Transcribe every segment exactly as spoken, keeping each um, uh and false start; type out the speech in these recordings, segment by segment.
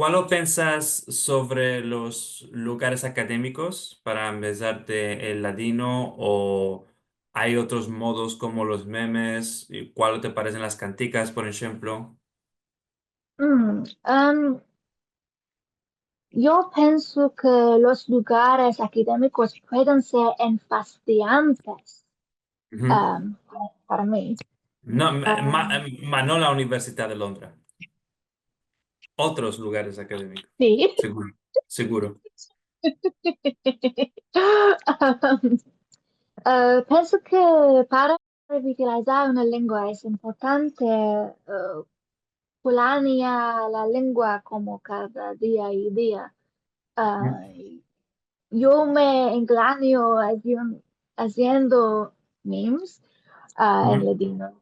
Kualo pensas sovre los lugares akademikos para ambezarte el ladino, o ay otros modos komo los memes? I kualo te paresen las kantikas, por enshemplo? Mm, em, yo penso ke los lugares akademikos pueden ser enfastiantes, em, para mi. No, ma, ma, em, ma no la Universidad de Londres. Otros lugares akademikos. Si. Siguro, siguro. Em, eh, penso ke para revitalizar una lengua es importante, eh, planiar la lengua komo kada dia i dia. Ah, yo me engaño azion-, aziendo memes, ah, en ladino.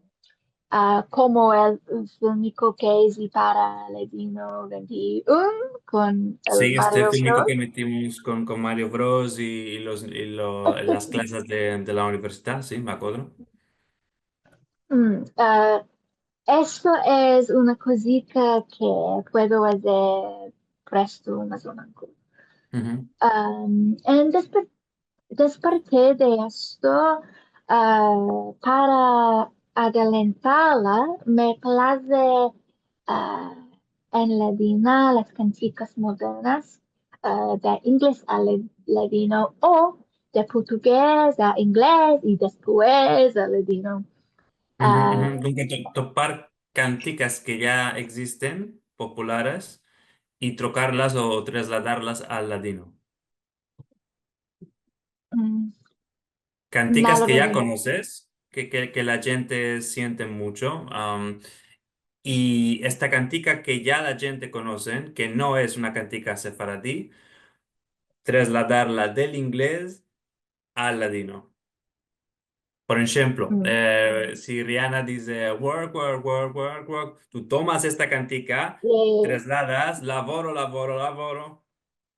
Ah, komo el filmiko ke ize para ladino vente i un kon el Mario Bros. Si, este filmiko ke metimos kon, kon Mario Bros i, i los, i lo, las klasas de, de la universidad, si, me akodro. Mm, ah, esto es una kozika ke puedo azer presto, mas o menos. Am, en despe-, desparte de esto, ah, para adelantarla, me plaze, ah, en ladino las kantikas modernas, ah, de inglez a le-, ladino o de portugez a inglez i despues a ladino. Ah, dunke, to-, topar kantikas ke ya egzisten, populares, i trokarlas o trasladarlas al ladino. Mm. Kantikas ke ya konoses, ke, ke, ke la djente siente muncho, am, i esta kantika ke ya la djente konosen, ke no es una kantika sefaradi, trasladarla del inglez al ladino. Por enshemplo, eh, si Rihanna dize, "Work, work, work, work, work", tu tomas esta kantika, trasladas, "Lavoro, lavoro, lavoro",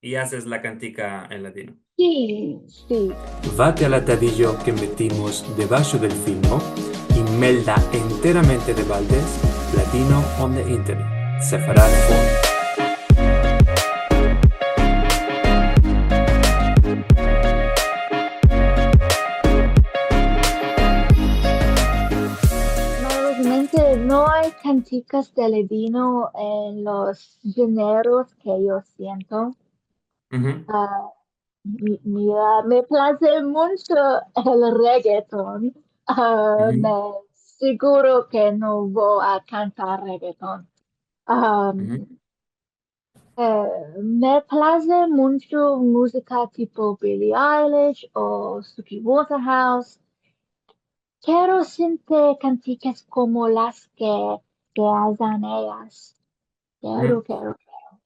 i azes la kantika en ladino. Si, si. Vate al atadijo ke metimos debasho del filmo i melda enteramente de baldes Ladino on the Internet, Sefarad Phone. Malorozamente, no ay kantikas de ladino en los jeneros ke yo siento. Ah, mi-, mira, me plaze muncho el reggaeton. Ah, me siguro ke no vo a kantar reggaeton. Ah, eh, me plaze muncho muzika tipo Billie Eilish o Suki Waterhouse. Kero siente kantikas komo las ke, ke azan eyas. Kero, kero, kero.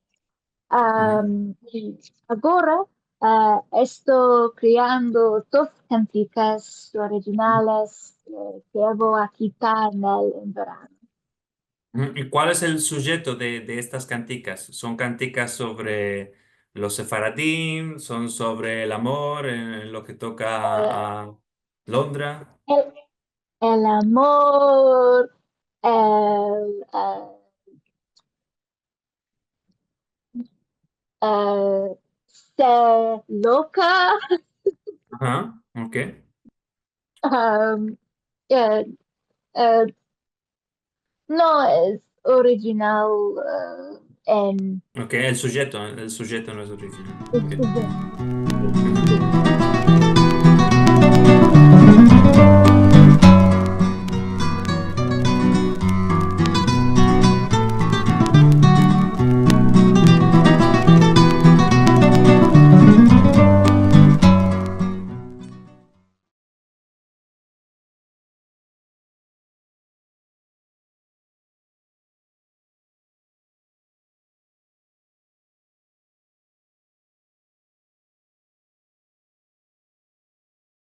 Am, i agora, ah, esto kreando dos kantikas orijinales, eh, ke vo a kitar en el, en verano. I kual es el sujeto de, de estas kantikas? Son kantikas sovre los sefaradim? Son sovre el amor en, en lo ke toka a Londra? El, el amor, el, eh, eh, ser loka. Aha, ok. Am, eh, eh, no es orijinal, eh, en... Ok, el sujeto, el sujeto no es orijinal. El sujeto.